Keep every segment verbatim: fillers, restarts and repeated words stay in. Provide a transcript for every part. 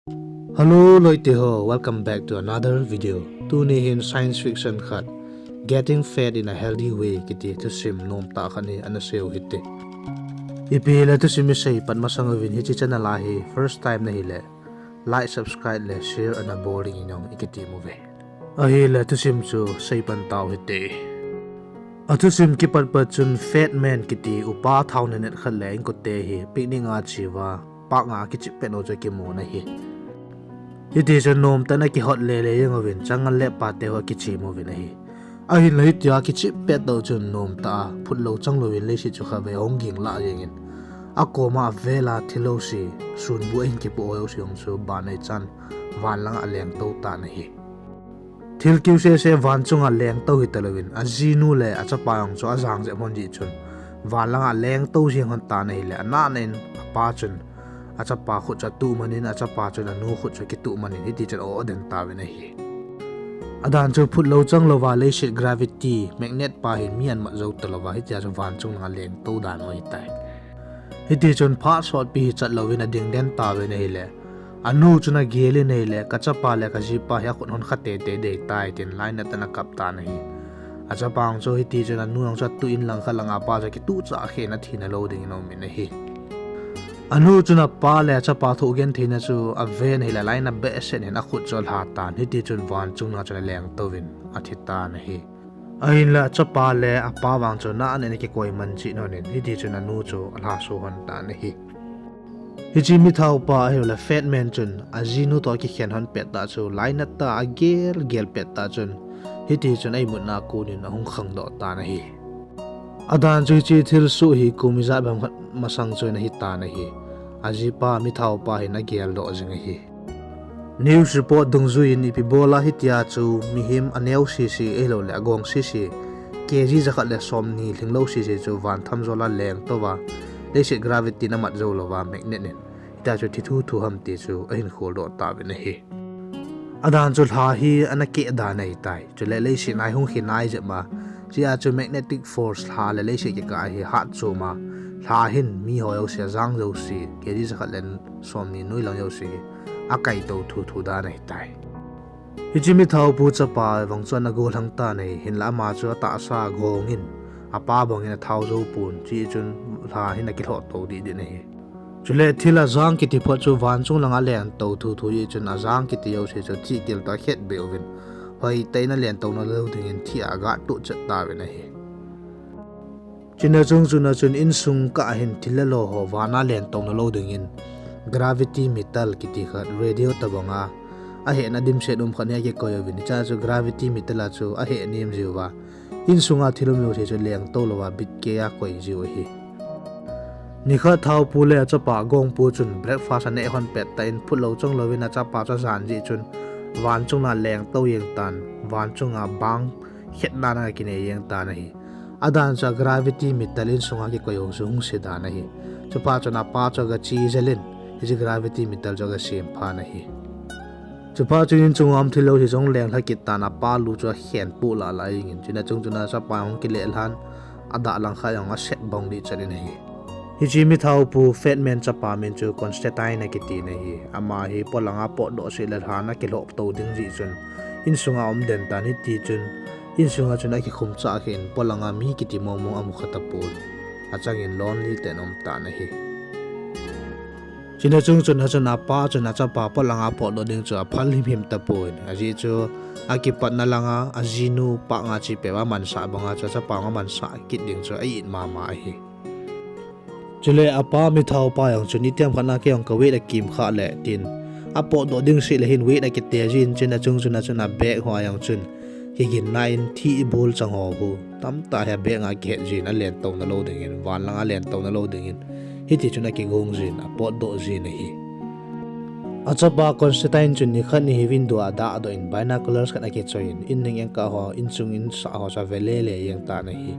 Hello loite ho, welcome back to another video. Tuni hin science fiction khat, Getting Fat in a Healthy Way kiti thusim nomtah khat hi ana seiu hite. Ipi hile thusim isei pat masang uvin hiche channel a hi first time nahile, like, subscribe le share ana bol dingin jong ikiti uve. Ahile thusim chu seipan tau hite. Athusim kipat pat chun fat man kiti upa thao neneh khat le inkote hi picnic a cheuva, park a kichep pet u chu akimun ahi. Hitichun nomtah in akihot lele jeng uvin, chang ngal le pate ho akichem uvin ahi. Ahinla hitia kichep pet u chun nomtah a phut lou chang louvin leiset chu khatvei ahung ging lah jengin, akoma avel a thil jouse, sunbu ahin kipoh jouse jong chu ban aichan, van langa alengtou tan ahi. Thil kiu sese van chunga lengtou hitalouvin, ajinu le achapa jong chu ajang jep lhon jeh chun, van langa alengtou jeng lhon tan ahile, anahna in apa chun achapa khut chu atuh manin, achapa chun anu khut chu akituh manin, hitichun o aden tauvin ahi. Adan chu phut lou chang louva leiset gravity, magnet pa hin mi amat jou talouva, hitia chu van chung langa alengtou dan u ahitai. Hitichun phat sotpi hichat louvin ading den tauvin ahile, anu chun agelin ahile, kachapa le kajipa hi akhut hon kha teitei ding ahitai tin lainat in akap tan ahi. Achapa jong chu hitichun anu jong chu atuh in langkhat langa apa chu akituh chah khen athina lou dingin aumin ahi. Anu chun apa le achapa thoh gentheina chu aven ahile, lainat behseh in akhut chu alha tan, hitichun van chung langa chun alengtouvin athi tan ahi. Ahinla achapa le apa vang chu anahna in akikoi man cheh lhonin, hitichun anu chu alhaso lhon tan ahi. Hiche mithaopa ahiloule fat man chun ajinu toh akikhen lhon pettah chu lainat tah a agel gel pettah chun, hitichun a-imutna a konin ahung khangdoh tan ahi. Adan chu hiche thilsoh hi kum ijat bang khat masang chun ahitan ahi. Ajipa mithaopa hin ageldoh jing ahi. News report dungjuiyin ipi bola hitia chu mihem aneo sese ahiloule agong sese, kg jakhat le somni lhinglou sese chu van thamjol a lengtouva, leiset gravity in amat jou louva magnet in, hitia chu thi thuthu ham ti chu ahin kholdoh tauvin ahi. Adan chu lha hi ana keh dan ahitai. Chule leiset a hi hung khe nai jep ma, chea chu magnetic force lha le leiset kikah hi hatchom a, lha hin miho jouse, ajang jouse, kg jakhat le somni noilang jouse akaitou thuthu dan ahitai. Hiche mithaopu chapa vang chu ana gollhang tan ahi, hinla ama chu atahsa gongin, apa bangin athao joupon, chuchun lha hin akilhoh tou deh deh in ahi. Chule thil ajang kiti phot chu van chung langa alengtou thuthu jeh chun ajang kiti jouse chu thihkel toh akhetbeh uvin, hoitah in alengtou nalou dingin thih a agatoh chet tauvin ahi. Chuna chung chuna chun insung kah hin thil le lo ho vana lengtou nalou dingin gravity meter kiti khat radio tobanga ahehna dimset um khat hi akikoi uvin, hichea chu gravity meter a chu aheh nem jiuva, insunga thil um jouse chu lengtou louva bitkei a koi jiu ahi. Nikhat thaopu le achapa gongpu chun breakfast aneh lhon pettah in phut lou chang louvin achapa chu ajan jeh chun van chunga lengtou jeng tan, van chunga bang khetna ana kinei jeng tan ahi. Adan chu gravity meter insunga kikoi u chu hung se dan ahi. Chuphat chun apa chu agache jel in, hiche gravity meter chu agasem phan ahi. Chuphat chun inchunga um thil jouse chu hung lenglha kit tan, apa lu chu akhen poh lah lah jengin, chuna chung chuna achapa hung kilelhan, adah langkhat jong aset bong dehchet in ahi. Hiche mithaopu fat man chapa min chu Constantine akiti in ahi. Ama hi polanga potdoh seh le lha ana kilhoh tou ding jeh chun insunga um den tan, hitichun insunga chun akikhum chah khen, polanga mi kiti mong mong amu kha tapon, achangin lonely tah in aum tan ahi. Chuna chung chun achun apa chun achapa polanga potdoh ding chu aphal himhim tapon, ajeh chu akipatna langa ajinu park a che peh uva amansah banga chu achapa amansah kit ding chu a-it mama ahi. Chule apa mithaopa jong chun itiham khat a kei jong ka weight akim khah le tin, apotdoh ding seh le hin weight akite jin, chuna chung chuna chun abag hoa jong chun kiginna in thih bol chang ho hu tamtah hi abag a akihet jin, alentou nalou dingin, van langa alentou nalou dingin, hitichun akigong jin, apotdoh jin ahi. Achapa Constantine chun nikhat ni hi window a adahdoh in binoculars khat akichoiyin, inning engkah ho, inchung insah ho chu ave lele jeng tan ahi.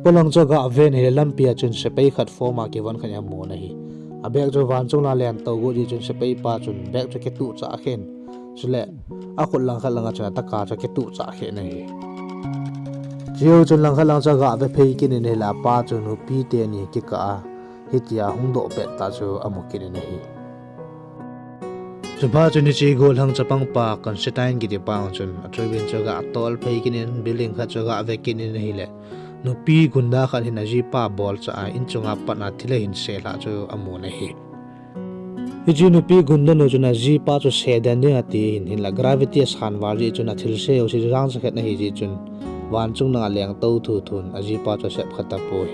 Polang chu agah ven ahile lampia chun sepai khat form a kivon khat hi amun ahi. Abag chu van chung langa alentou got jeh chun sepaipa chun bag chu akituh chah khen, chule akhut langkhat langa chun ataka chu akituh chah khen ahi. Chujou chun langkhat lang chu agah ve phei kit in ahile apa chu nupi teni kikah a hitia hung doh pettah chu amu kit in ahi. Chuphat chun hiche gollhang chapangpa Constantine kitipa chun atrui bin chu aga tol phei kit in, building khat chu aga ve kit in ahile, nupi gunda khat hin ajipa bolcha a in chunga pat a thil ahin selhah chu amun ahi. Hiche nupi gunda nu chun ajipa chu se den ding ati hin, hinla gravity asan val jeh chun athilse jouse chu jangcha khat ahi jeh chun, van chung langa leng tou thu thun ajipa chu asep kha tapoi.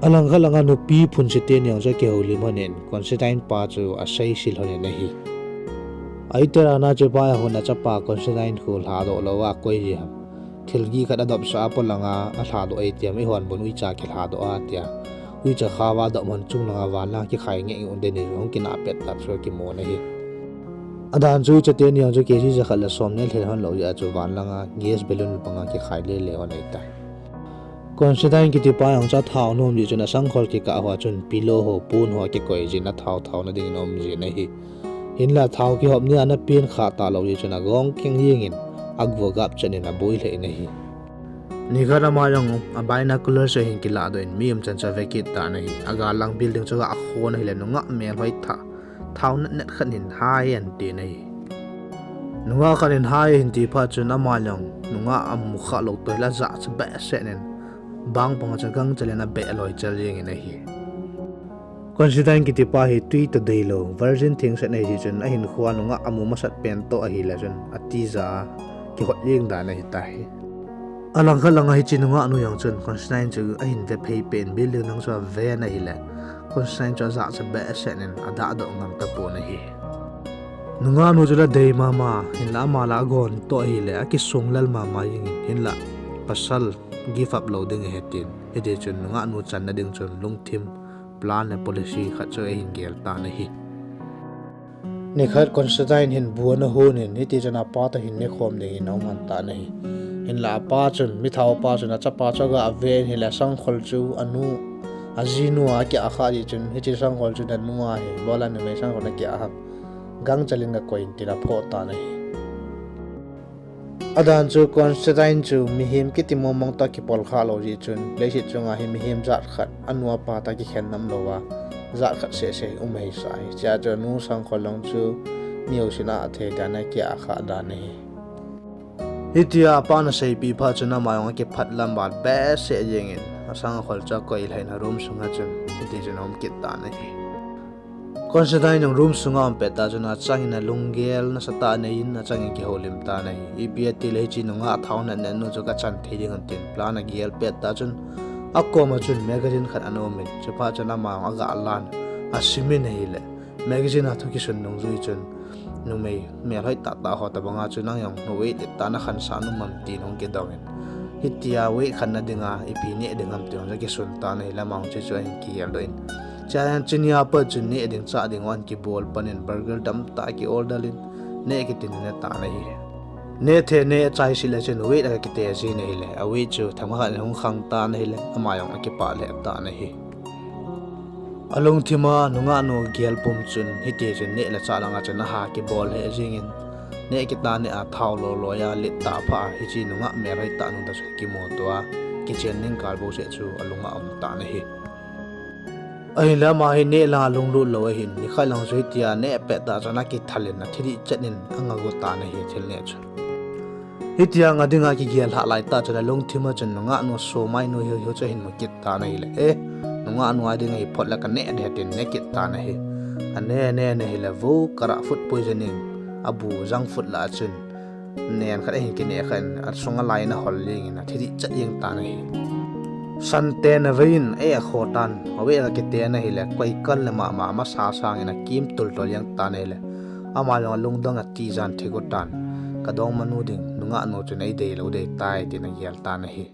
Alangkhat langa nupi phunse teni jong chu akihoulim lhonin, Constantine pa chu aseisil lhonin ahi. Aitera nache pa ahun achapa Constantine khu lhadoh louva akoi ji ham. Thilgih khat adopsah a polanga alhadoh ahi tiam, eihon bon uicha kilhadoh a tia. Uicha khava adop hon chung langa van langa kikhai ngeh ngeh un teni hung kinah pet tah chu akimun ahi. Adan chu uicha teni jong chu K G jakhat le som neh lheh lhon lou jeh a chu van langa gas balloon banga kikhai lele lhon ahitai. Constantine kitipa jong chu athao nom jeh chun asangkhol kikah hoa chun pillow ho, pon ho akikoi jin athao thaona dingin aum jin ahi. Hinla thao kihop nia ana pen kha talou jeh chun agong keng jengin agu agap chan in aboi lheh in ahi. Nikhat ama jong a binocular chu ahin kilahdoh in mi umchan chu ave kit tan ahi. Agal lang building chu aga khon ahile nungah melhoi thah, thao natnat khat hin hai ahin tin ahi. Nungah khat hin hai ahin ti phat chun ama jong nungah amu khah lou toh hile ajahcha behseh in, bang panga chu gangchel in abeh loi chel jengin ahi. Constantine kitipa hi twi toh deilou virgin thengset ahi jeh chun ahinkhoa nungah amu masat pen toh ahile chun atija a kihot jeng dan ahitai. Alangkhat langa hiche nungahnu jong chun Constantine chu ahin ve phei peh in building lang chu aven ahile, Constantine chu ajahcha behseh in adahdoh ngam tapon ahi. Nungahnu chu la dei mama, hinla ama la agon toh ahile akisong lel mama jengin, hinla pasal give up lou ding ahi tin. Hitichun nungahnu channa ding chun lungthim, plan le policy khat chu ahin gel tan ahi. Nikhat Constantine hin bu ana hon in, hitichun apa toh hin nekhom dingin aum lhon tan ahi. Hinla apa chun, mithao pa chun achapa chu aga ven ahile asangkhol chu anu, ajinu a akiah khah jeh chun, hiche sangkhol chu nanu ahi, bola numei sangkhol nakiah ham, gangchel in gakoi in tin aphoh tan ahi. Adan chu Constantine chu mihem kiti mongmong toh akipol khah lou jeh chun, leiset chunga hi mihem jat khat anu apa toh akikhen nam louva, jat khat seh seh um ahi sa ahi. Chea chu anu sangkhol jong chu mi jousen athei dan a akiah khah dan ahi. Hitia apan aseipeh phat chun ama jong akiphat lam val behseh jengin, asangkhol chu akoi lhai in aroom sunga chun hitichun aum kit tan ahi. Constantine jong room sunga aum pet tah chun achangin alunggel nasatah anei in, achangin akihoulim tan ahi. Ipi atile hiche nungah thao natnat nu chu kachan thei ding ham tin plan agel pet tah chun, akoma chun magazine khat ana um in, chuphat chun ama jong aga lan, asimin ahile magazine a thu kisun dungjui chun, numei melhoi tahtah ho tobanga chu nang jong weight let tah a nakhansah nom am tin hung kidongin, hitia weight khanna dinga ipi neh ding ham ti jong chu akisun tan ahile ama jong chuche chu ahin kigeldoh in, chea chun nia pat chun neh ding chah ding ho ahin kibol pan in burger damtah akiorder in, neh kit in ane tan ahi. Neh thei neh chai seh le chun weight aga kite jin ahile, a weight chu themkhat in hung khang tan ahile ama jong akipah lheh tan ahi. Alungthima nungahnu gel pum chun hitichun neh le chah langa chun aha kibol lheh jengin, neh kit a neh a thao loi loi a let tah pha a hiche nungah melhoi tah nu toh chu kimuto a, kichen ding kal bouseh chu alunga aum tan ahi. Ahinla ama hi neh langa lunglut lou ahin, nikhat lang chu hitia neh pet tah chun akithal in athidih chet in anga go tan ahi thil neh chu. Hitia nga dinga kigel lhah laitah chun alungthima chun nungahnu somainu hiu hiu chu ahin mu kit tan ahile, eh, nungahnu a dinga hi phot le kaneh ding ahi tin ne kit tan ahi. Ane ne ne hile vo karah food poisoning, abu junk food lah a chun nen khat ahin kineh khan asunga lai in ahol jengin athidih chet jeng tan ahi. Santen avei in eh akho tan, avei aga kiten ahile koikal le mama amasa sangin akim tultul jeng tan ahile, ama jong alungdong atijan thigo tan, kadongmanu ding nungahnu chun eidei lou dei tai tin agel tan ahi.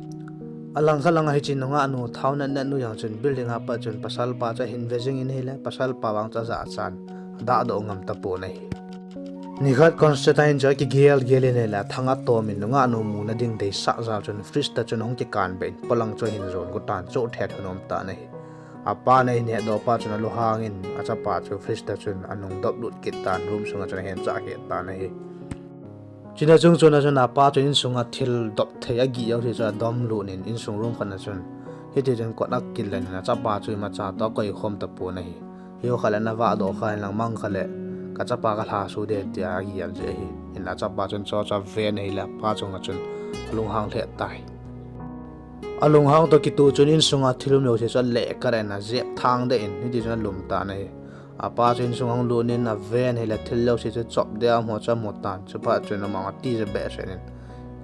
Alangkhat langa hiche nungahnu thao natnat nu jong chun building a pat chun pasalpa chu ahin ve jingin ahile, pasalpa vang chu ajahchan adahdoh ngam tapon ahi. Nikhat Constantine chu akigel gel in ahile athang atomin nungahnu muna ding deisah jal chun fridge toh chun ahung kikan beh in polang chu ahin jon go tan, choh thet hung um tan ahi. Apan ahin hetdoh phat chun alunghangin achapa chu fridge toh chun anung doplut kit tan, room sunga chun ahin chah kit tan ahi. Chuna chung chun achun apa chun insunga thil dop thei agih jouse chu adom lut in insung room khat a chun hitichun kot akilen in achapa chu imacha toh akoikhom tapon ahi. Hiu khat le ana vahdoh kha inlang mang khat le Kachapa kalhaso ding tia agel jeh ahi. Hinla achapa chun chuche chu aven ahile apa chunga chun alunghang lheh tai. Alunghang toh kitoh chun insunga thil um jouse chu aleh khat in ajep thang deh in hiti chun alum tan ahi. Apa chu insung ahung lut in aven ahile thil jouse chu chop deh a amu chu amu tan. Chuphat chun amang atija behseh in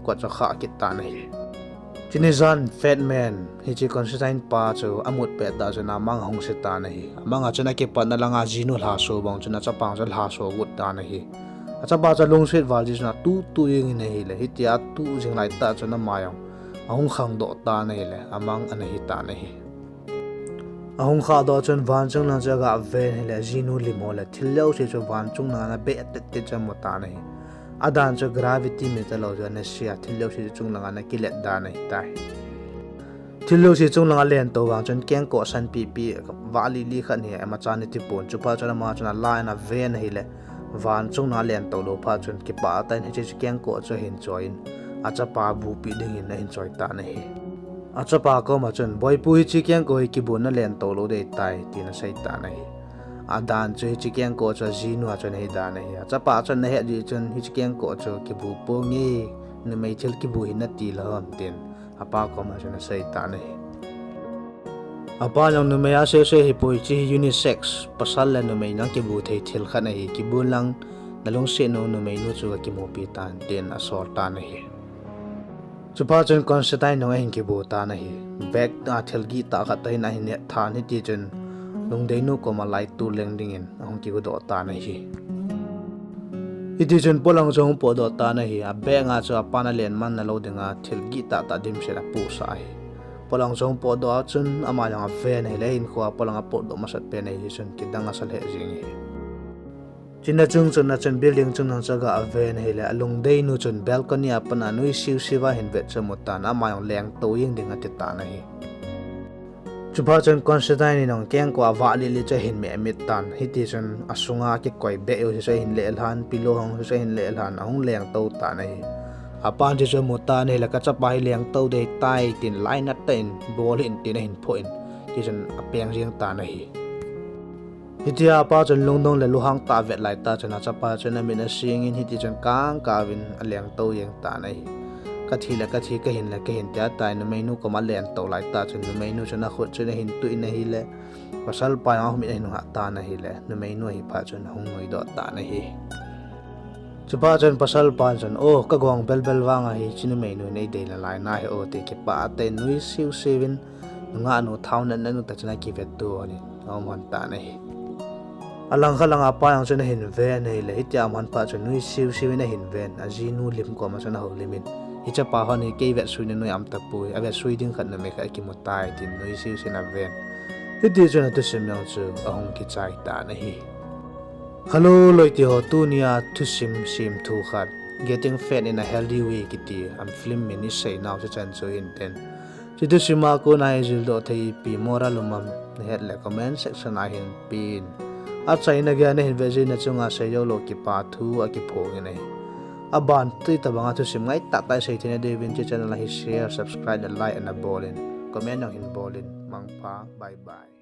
kot chu akhah kit tan ahi. Chuni jan Fat Man, hiche Constantine pa chu amut pet tah chun amang ahung se tan ahi. Amang a chun akipatna langa ajinu lhaso bang chun achapa chu alhaso got tan ahi. Achapa chu alungset val jeh chun atuh tuh jeng in ahile, hitia atuh jing lai tah chun ama jong ahung khangdoh tan ahile, amang ana hi tan ahi. Ahung khahdoh chun van chung lang chu aga ven ahile, ajinu lim ho le thil jouse chu van chung langa ana beh tet tet chu amu tan ahi. Adan chu gravity mi talou chu ana se a, thil jouse chu chung langa ana kilet dan ahitai. Thil jouse chung langa alen tou vang chun kengkoh sanpeh peh vah lih lih khat hi imacha ana tipon, chuphat chun ama chun ala in aven ahile, van chung langa alen tou lou phat chun kipah tah in hiche chu kengkoh chu ahin choi in, achapa bupi dingin ahin choi tan ahi. Achapa koma chun, Boipu, hiche kengkoh hi kibun nalen tou lou ding ahitai, tin asei tan ahi. Adan chu hiche kengkoh chu ajinu a chun ahi dan ahi. Achapa chun ana het jeh chun hiche kengkoh chu kibu ponge, numei thil kibu hi nati lou ham, tin apa koma chun asei tan ahi. Apan jong numei a sese hipoi, hiche hi unisex, pasal le numei nang kibu thei thil khat ahi, kibun lang nalungset u numeinu chu kakimupi tan, tin asol tan ahi. Chuphat chun Constantine jong ahin kibu tan ahi. Bag a thil gihtah khat ahin ahin het than hiti chun lungdeinu koma laitu leng dingin ahung kigodoh tan ahi. Hiti chun polang chu ahung potdoh tan ahi. A bag a chu apan alen man nalou dinga thil gihtah tah dimset apohsah ahi. Polang chu ahung potdoh a chun ama jong aven ahile, hinkhoa polang apotdoh masat pen ahi chun kidang asa lheh jeng ahi. Chuna chung chun, achun building chung lang chu aga ven ahile, alungdeinu chun balcony a pat a nuisiu siu a ahin vet chu amu tan, ama jong lengtou jeng ding ati tan ahi. Chuphat chun Constantine in jong kengkoh a vah lih lih chu ahin meh mit tan, hiti chun asunga kikoi beh jouse chu ahin lelhan, pillow ho jouse chu ahin lelhan, ahung lengtou tan ahi. Apan chu chu amu tan ahile, kachapa hi lengtou ding ahitai tin lainat tah in bol hih in tin ahin phoh in, hiti chun apeng jeng tan ahi. Hitia apa chun lungdong le lunghang tah vet lai tah chun achapa chun amit asing in hiti chun kangkah uvin alengtou jeng tan ahi. Kathi le kathi, kahin le kahin tia tai, numeinu koma alen tou lai tah chun numeinu chun akhut chun ahin tuh in ahile, pasalpa jong ahung mit ahin hah tan ahile, numeinu ahi phat chun ahung nuidoh tan ahi. Chuphat chun pasalpan chun, O, kagong belbel vang ahi, hiche numeinu in eidei nalai nahi o, ti kipah tah in nuisiu siu in, nungahnu thao natnat nu tah chun akivet to in aum lhon tan ahi. Alangkhat langa apa jong chun ahin ven ahile, hitia aum lhon phat chun nuisiu siu in ahin ven, ajinu lim koma chun ahoulim in, Hichepa hon hi kei vetsuina noi aum tapoi, avetsui ding khat numei khat akimu tai, tin nuisiu siu in aven. Hiti chun athusim jong chu ahung kichai tan ahi. Hello loite ho, tunia thusim semthu khat, Getting Fat in a Healthy Way kiti a film min isei nau chu chan chu hin tin. Hiche thusima kona ijildoh thei ipi moral um am, nahet le comment section a hin pen. Achaina geiya nahin vet jeh in nachunga seijou lou kipa thu akiphong in ahi. Aban tui tobanga thusim ngaitah tah isei theina diuvin hiche channel a hi share, subscribe le like ana bol in, comment jong hin bol in, mangpha, bye bye.